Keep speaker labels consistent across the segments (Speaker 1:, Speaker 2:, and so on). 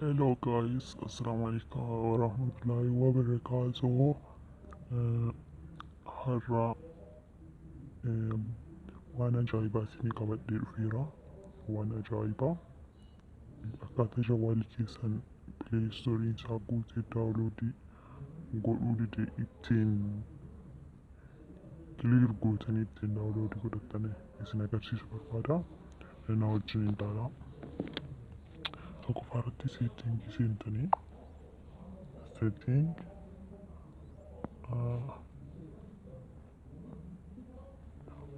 Speaker 1: Hello guys, Assalamu alaikum warahmatullahi wabarakatuh. Har'a waan ajaa'ibaa isinii qabadhee dhufeera. Waan ajaa'ibaa akkaataa jawwaalli keessan Play Store isaa guutee download godhuu dide ittiin clear gootanii ittiin download godhattan isin agarsiisuu barbaada. Na wajjin ilaalaa. Tokkoffaa irratti setting seentanii, setting,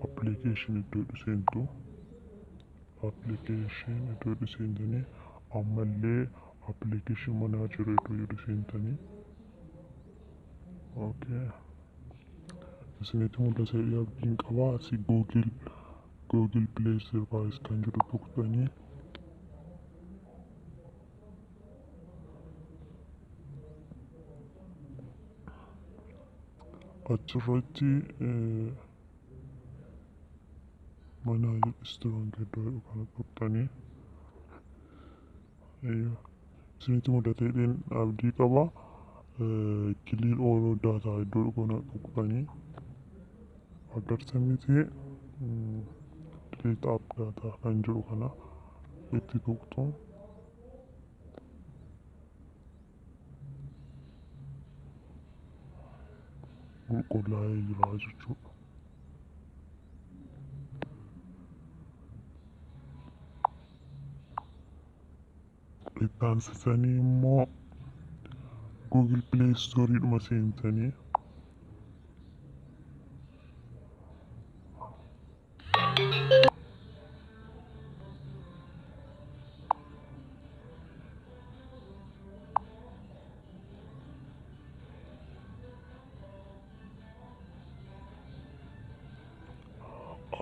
Speaker 1: application iddoo jedhu seentu. Application iddoo jedhu seentanii, ammallee application manager iddoo jedhu seentanii. Okay. Isinitti mul'ata abdiin qaba. Asii Google Play Service kan jedhu tuqxanii, achirratti manage strong iddoo jedhu kana tuqxanii, isinitti mul'ata jedheen abdii qaba. Clear all data iddoo jedhu kana tuqxanii, agartan miti, delete app data kan jedhu kana itti tuqxu. Qulqullaa'ee jira jechuudha. Itti aansitanii immoo Google Play Store dhuma seentanii,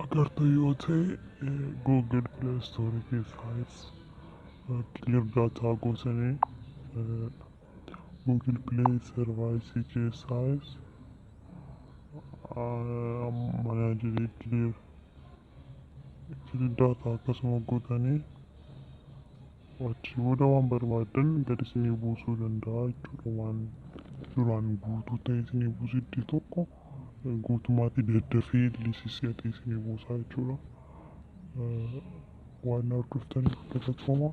Speaker 1: agartu yoo ta'e, Google Play Store keessaas clear data gootanii, Google Play Service keessaas manager clear data akkasuma gootanii, achii booda waan barbaadan gadi isinii buusuu danda'a jechuudha. Waan duraan guutuu ta'e isinii buusu, iddoo tokko guutummaatti daddafee lisisi'atee isinii buusaa jechuudha. Waan na hordoftaniif galatooma.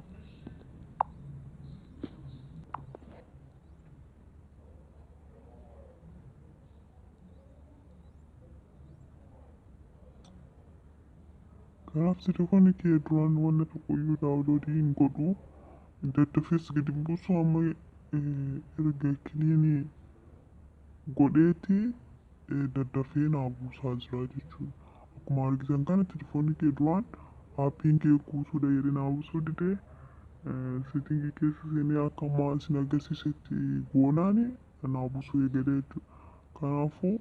Speaker 1: Kanaaf telefoonni kee duraan wanna tokkoyyuu download hin godhu, daddafees gadi hin buusu, amma erga clean godheeti daddafee naa buusaa jira jechuudha. Akkuma argitan kana telefoonni kee duraan aappiin kee guutuudha jedhee naa buusuu didee, setting keessa seenee akka ammaa isin agarsiisetti goonaani naa buusuu eegalee jechuudha. Kanaafuu